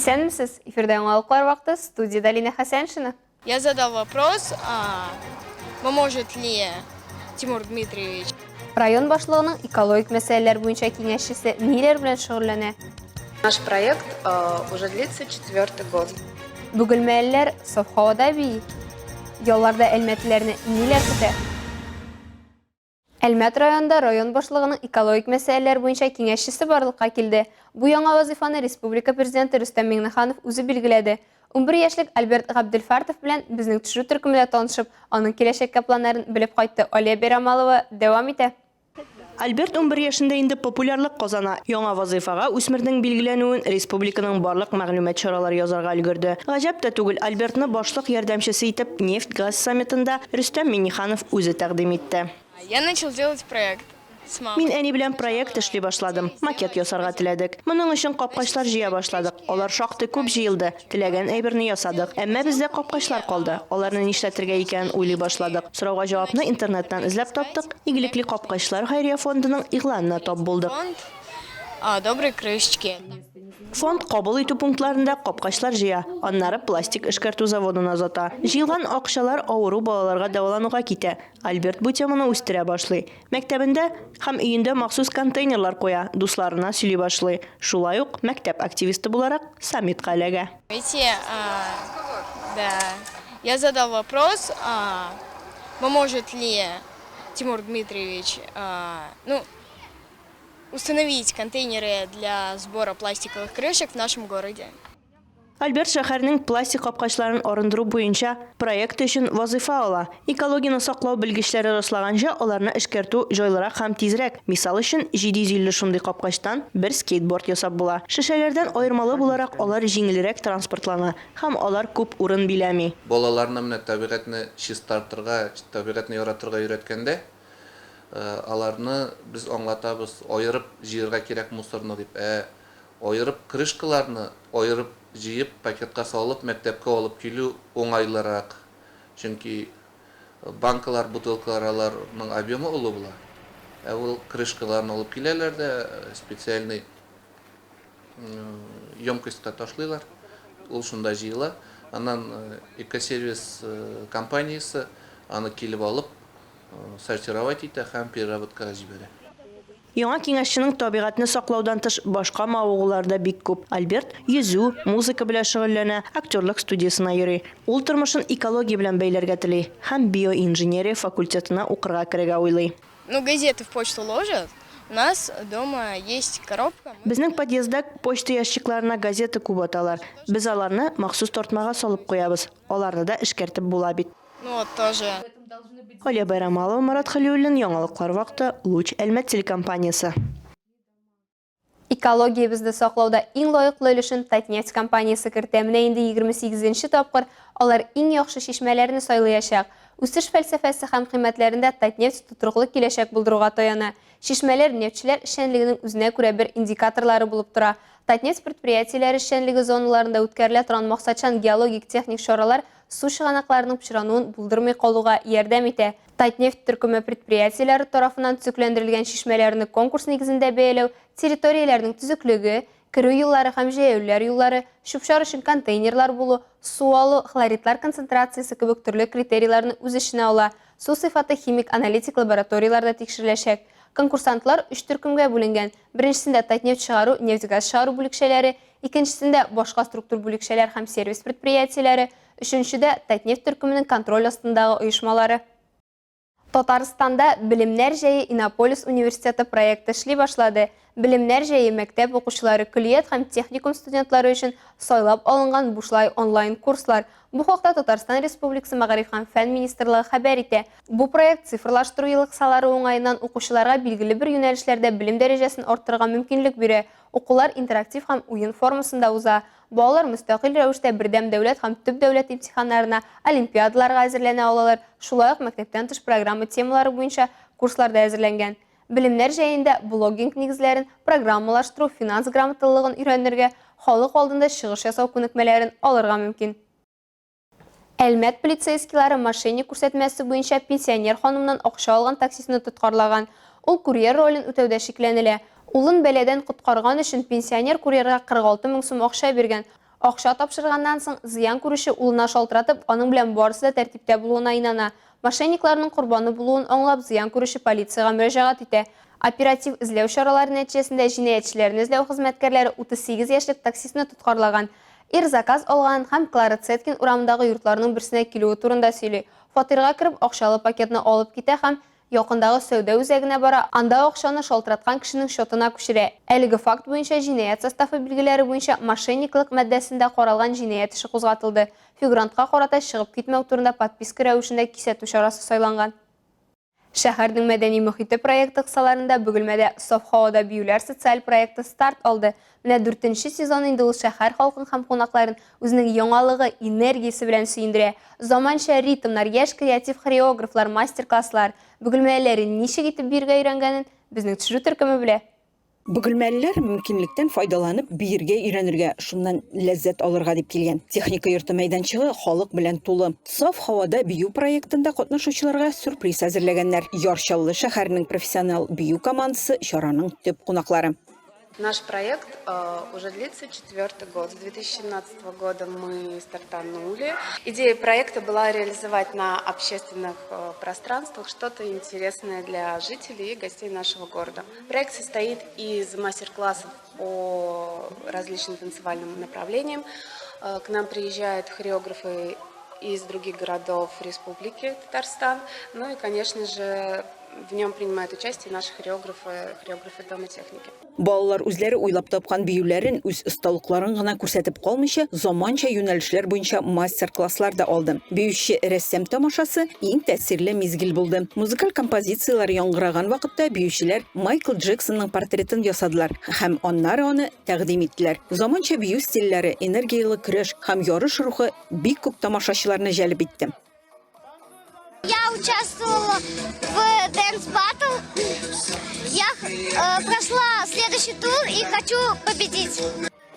Исәнмесез! Эфирда яңалыклар вакыты, студиядә Лина Хәсәншина. Я задал вопрос, а, поможет ли Тимур Дмитриевич. Район башлыгының экологик мәсьәләләр буенча киңәшчесе ниләр белән шөгыльләнә? Наш проект уже длится четвертый год. Бөгелмәлеләр саф һавада бии. Ялларда әлмәтлеләрне ниләр көтә? Әлмәт районында район башлыгының экологик мәсьәләләр буенча киңәшчесе барлыкка килде. Бу яңа вазыйфаны республика Президенты Рөстәм Миңнеханов үзе билгеләде. 11 яшьлек Альберт Габделфартов белән безнең төшерү төркеме дә танышып, аның киләчәккә планнарын белеп кайтты. Алия Бәйрамалова дәвам итә. Альберт 11 яшендә инде популярлык казана. Яңа вазыйфага үсмернең билгеләнүен республиканың барлык мәгълүмат чаралары язарга өлгерде. Гаҗәп тә түгел, Альбертны башлык ярдәмчесе итеп нефть-газ саммитында Рөстәм Миңнеханов үзе тәкъдим итте. Я начал делать проект с мамой. Мин әни белән проект эшли башладым. Макет ясарга теләдек. Моның өчен капкачлар җыя башладык. Алар шактый күп җыелды. Теләгән әйберне ясадык. Әмма бездә капкачлар калды. Аларны нишләтергә икәнен уйлый башладык. Сорауга җавапны интернеттан эзләп таптык, Игелекле капкачлар хәйрия фондының игъланына тап булдык. Фонд Добрые крышечки. Фонд кабул итү пунктларында капкачлар җыя, аннары пластик эшкәртү заводына озата. Җыелган акчалар авыру балаларга дәвалануга китә. Альберт бу теманы үстерә башлый. Мәктәбендә һәм өендә махсус контейнерлар куя, дусларына сөйли башлый. Шулай ук, мәктәп активисты буларак, саммитка эләгә. Эти, да, я задал вопрос, поможет ли Тимур Дмитриевич, ну, установить контейнеры для сбора пластиковых крышек в нашем городе. Альберт шәһәрнең пластик капкачларын арындыру буенча проект өчен вазыйфа ала. Экологияне саклау белгечләре раслаганча, аларны эшкәртү җайлырак һәм тизрәк. Мисал өчен, 750 шундый капкачтан бер скейтборд ясап була. Шешәләрдән аермалы буларак, алар җиңелрәк транспортлана һәм алар күп урын биләми. Балаларны менә табигатьне чистартырга, табигатьне яратырга өйрәткәндә, Аларны без аңлатабыз, аерып җыерга кирәк мусорны дип. Ә аерып крышкаларны аерып җыеп, пакетка салып, мәктәпкә алып килү уңайлырак. Чөнки банкалар, бутылкалар аларның объемы олы була. Ә ул крышкаларны алып киләләр дә, специальный емкостька ташлыйлар, ул шунда җыела. Аннан Экосервис компаниясе аны килеп алып, сортировать итә һәм переработкага җибәрә. Яңа киңәшченең табигатьне саклаудан тыш башка мавыгулары да бик күп. Альберт йөзү, музыка белән шөгыльләнә, актерлык студиясенә йөри. Ул тормышын экология белән бәйләргә тели һәм биоинженерия факультетына укырга керергә уйлый. Ну, газеты в почту ложат, у нас дома есть коробка. Безнең подъездда почта ящикларына газета күп аталар. Без аларны махсус тартмага салып куябыз. Аларны да эшкәртеп була бит. Ну вот тоже. Алия Байрамалова, Марат Хәлиуллин, Яңалыклар вакыты, Луч, Әлмәт телекомпаниясе. Экологиябезне саклауда иң лаеклы өлешен Татнефть компаниясе кертә. Менә инде 28 нче тапкыр алар иң яхшы чишмәләрне сайлыячак. Үсеш фәлсәфәсе һәм кыйммәтләрендә Татнефть тотрыклы киләчәк булдыруга таяна. Чишмәләр нефтьчеләр эшчәнлегенең үзенә күрә бер индикаторлары булып тора. Татнефть предприятиеләре эшчәнлеге зоналарында үткәрелә торган максатчан геологик-техник чаралар су чыганакларының пычрануын булдырмый калуга ярдәм итә. Татнефть төркеме предприятиеләре тарафыннан төзекләндерелгән чишмәләрне конкурс нигезендә бәяләү, территорияләрнең төзеклеге, керү юллары һәм җәяүлеләр юллары, чүп-чар өчен контейнерлар булу, су алу, хлоридлар концентрациясе кебек төрле критерийларны үз эченә ала. Су сыйфаты химик-аналитик лабораторияләрдә тикшереләчәк. Конкурсантлар өч төркемгә бүленгән, беренчесендә Татнефть чыгару, нефть-газ чыгару бүлекчәләре, икенчесендә, башка структур бүлекчәләр һәм сервис предприятиеләре, өченчедә, Татнефть төркеменең контроль астындагы оешмалары. Татарстанда Белемнәр җәе Иннополис университеты проекты эшли башлады. Белемнәр җәе мәктәп укучылары, көллият һәм техникум студентлары өчен сайлап алынган бушлай онлайн курслар. Бу хакта Татарстан Республикасы Мәгариф һәм фән министрлыгы хәбәр итә. Бу проект цифрлаштыру елы кысалары уңаеннан укучыларга билгеле бер юнәлешләрдә белем дәрәҗәсен арттырырга мөмкинлек бирә. Укулар интерактив һәм уен формасында уза. Балалар мөстәкыйль рәвештә бердәм дәүләт һәм төп дәүләт имтиханнарына, олимпиадаларга әзерләнә алалар, шулай ук мәктәптән тыш программа темалары буенча курслар да әзерләнгән. Белемнәр җәендә блогинг нигезләрен, программалаштыру, финанс грамоталылыгын өйрәнергә, халык алдында чыгыш ясау күнекмәләрен алырга мөмкин. Әлмәт полицейскийлары мошенник күрсәтмәсе буенча пенсионер ханымнан акча алган таксистны тоткарлаган. Ул курьер ролен үтәүдә шикләнелә. Улын бәладән коткарган өчен пенсионер курьерга 46 мең сум акча биргән. Акча тапшырганнан соң, зыян күрүче улына шалтыратып, аның белән барысы да тәртиптә булуына инана. Мошенникларның корбаны булуын аңлап, зыян күрүче полициягә мөрәҗәгать итә. Оператив эзләү чаралары нәтиҗәсендә җинаятьчеләрне эзләү хезмәткәрләре 38 яшьлек таксистны тоткарлаган. Ир заказ алганын һәм Клара Цеткин урамындагы йортларның берсенә килүе турында сөйли. Фатирга кереп, акчалы пакетны алып китә һәм якындагы сәүдә үзәгенә бара, анда акчаны шалтыраткан кешенең счетына күчерә. Әлеге факт буенча җинаять составы билгеләре буенча Мошенниклык маддәсендә каралган җинаять эше кузгатылды. Фигурантка карата чыгып китмәү турында подписка рәвешендә кисәтү чарасы сайланган. Шәһәрнең мәдәни мохите проекты кысаларында Бөгелмәдә Саф һавада биюләр социаль проекты старт алды. Менә дүртенче сезон инде ул шәһәр халкын һәм кунакларын үзенең яңалыгы, энергиясе белән сөендерә. Заманча ритмнар, яшь креатив хореографлар, мастер-класслар. Бөгелмәлеләре ничек итеп биергә өйрәнгәнен безнең төшерү төркеме белә. Бөгелмәлеләр мөмкинлектән файдаланып биергә өйрәнергә, шуннан ләззәт алырга дип килгән. Техника йорты мәйданчыгы халык белән тулы. Саф һавада бию проектында катнашучыларга сюрприз әзерләгәннәр. Яр Чаллы шәһәренең профессионал бию командасы чараның төп кунаклары. Наш проект уже длится четвертый год. С 2017 года мы стартанули. Идея проекта была реализовать на общественных пространствах что-то интересное для жителей и гостей нашего города. Проект состоит из мастер-классов по различным танцевальным направлениям. К нам приезжают хореографы из других городов Республики Татарстан. Ну и, конечно же, в нем принимают участие наши хореографы, хореографы Дома техники. Балалар үзләре уйлап тапкан биюләрен, үз осталыкларын гына күрсәтеп калмыйча, заманча юнәлешләр буенча мастер-класслар да алды. Биюче рәссам тамашасы иң тәэсирле мизгел булды. Музыкаль композицияләр яңгыраган вакытта биючеләр Майкл Джексонның портретын ясадылар һәм аннары аны тәкъдим иттеләр. Заманча бию стильләре, энергияле көрәш һәм ярыш рухы бик күп тамашачыларны җәлеп итте. Я участвовала в Dance Battle. Я э, прошла следующий тур и хочу победить.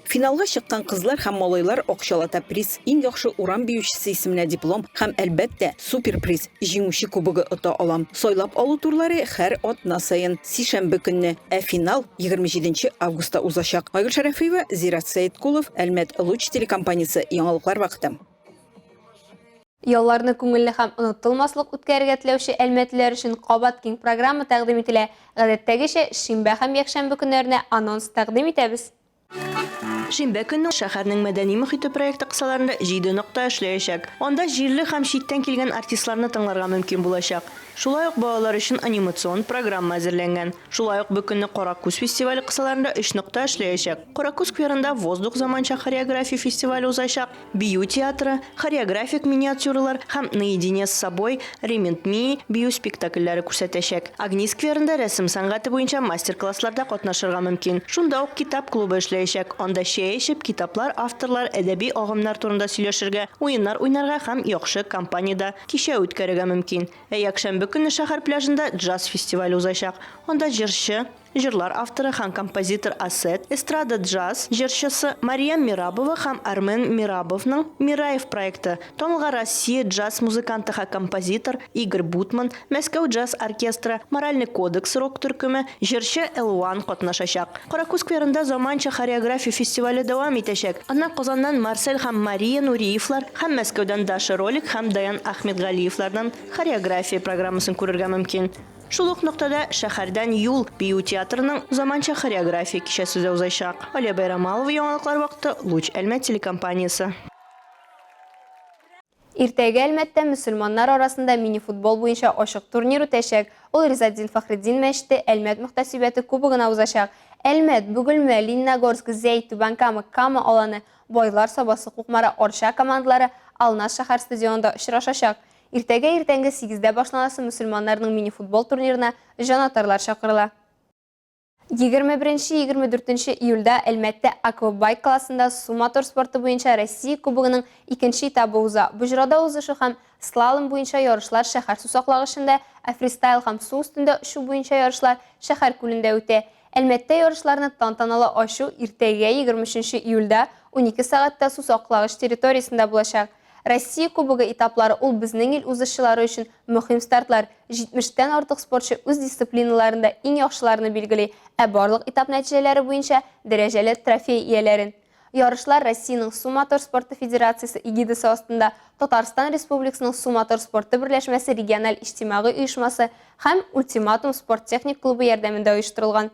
Финалга чыккан кызлар һәм малайлар акчалата приз, иң яхшы урам биючесе исеменә диплом һәм, әлбәттә, супер приз, җиңүче кубогы ота ала. Сайлап алу турлары һәр атна саен, сишәмбе көнне, ә финал 27 августта узачак. Айгөл Шәрәфиева, Зират Сәеткулов, Әлмәт Луч телекомпаниясе, Яңалыклар вакыты. Ялларны күңелле һәм онытылмаслык үткәрергә теләүче әлмәтлеләр өчен кабат киң программа тәкъдим ителә. Гадәттәгечә, шимбә һәм якшәмбе көннәренә анонс тәкъдим итәбез. Шимбә көнне шәһәрнең мәдәни мохите проекты кысаларында җиде нокта эшләячәк. Анда җирле һәм читтән килгән артистларны тыңларга мөмкин булачак. Шулай ук балалар өчен анимацион программа әзерләнгән. Шулай ук бу көнне Каракүз фестивале кысаларында өч нокта эшләячәк. Каракүз скверында Воздух заманча хореография фестивале узачак. Бию театры, хореографик миниатюралар һәм Наедине с собой, Remind me бию спектакльләре күрсәтәчәк. Огни скверында рәсем сәнгате буенча мастер-классларда катнашырга мөмкин. Шунда ук китап клубы эшләячәк, анда чәй эчеп, китаплар, авторлар, әдәби агымнар турында сөйләшергә, уеннар уйнарга һәм яхшы компаниядә кичә үткәрергә мөмкин. Ә якшәмбе көнне шәһәр пляжында джаз фестивале узачак. Анда җырчы, Җырлар авторы һәм композитор Асет, эстрада-джаз җырчысы Мариям Мирабова һәм Армен Мирабовның Мираев проекты, танылган Россия джаз музыканты һәм композитор Игорь Бутман, Мәскәү джаз оркестры, Моральный кодекс рок-төркеме, җырчы Элуан катнашачак. Каракүз скверында заманча хореография фестивале дәвам итәчәк. Анда Казаннан Марсель һәм Мария Нуриевлар һәм Мәскәүдән Даша Ролик һәм Даян Ахметгалиевлардан хореография программасын күрергә мөмкин. Шул ук ноктада Шәһәрдән юл бию театрының заманча хореография кичәсе дә узачак. Алия Байрамалова, Яңалыклар вакыты, Луч Әлмәт телекомпаниясе. Иртәгә Әлмәттә мөселманнар арасында мини-футбол буенча ачык турнир үтәчәк. Ул Ризатдин Фәхретдин мәчете Әлмәт мөхтәсибәте кубогына узачак. Әлмәт, Бөгелмә, Лениногорск, Зәй, Түбән Кама, Кама Аланы, Байлар Сабасы, Кукмара, Арча командалары Алнас шәһәр стадионында очрашачак. Иртәгә иртәнге сигездә башланасы мөселманнарның мини-футбол турнирына җанатарлар чакырыла. 21-24 июльдә Әлмәттә аквабайк классында су мотор спорты буенча Россия Кубогының икенче этабы уза. Боҗрада узышу һәм слалом буенча ярышлар шәһәр сусаклагычында, ә фристайл һәм су өстендә очу буенча ярышлар шәһәр күлендә үтә. Әлмәттә ярышларны тантаналы ачу иртәгә 23 июльдә 12 сәгатьтә сусаклагыч территориясендә булачак. Россия Кубогы этаплары ул безнең ил узышчылары өчен мөһим стартлар. 70 тән артык спортчы үз дисциплиналарында иң яхшыларны билгели, ә барлык этап нәтиҗәләре буенча дәрәҗәле трофей ияләрен. Ярышлар Россиянең Су-мотор спорты федерациясе эгидасы астында Татарстан Республикасының Су-мотор спорты берләшмәсе региональ иҗтимагый оешмасы һәм Ультиматум спорт-техник клубы ярдәмендә оештырылган.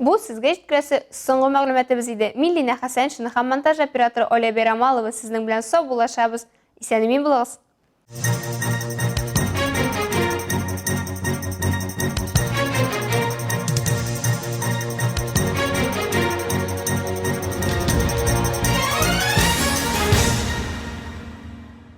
Бу сезгә җиткерәсе соңгы мәгълүматыбыз иде. Мин Линә Хәсәншина һәм монтаж операторы Оля Бәйрамалова сезнең белән саубуллашабыз. Исән-имин булыгыз!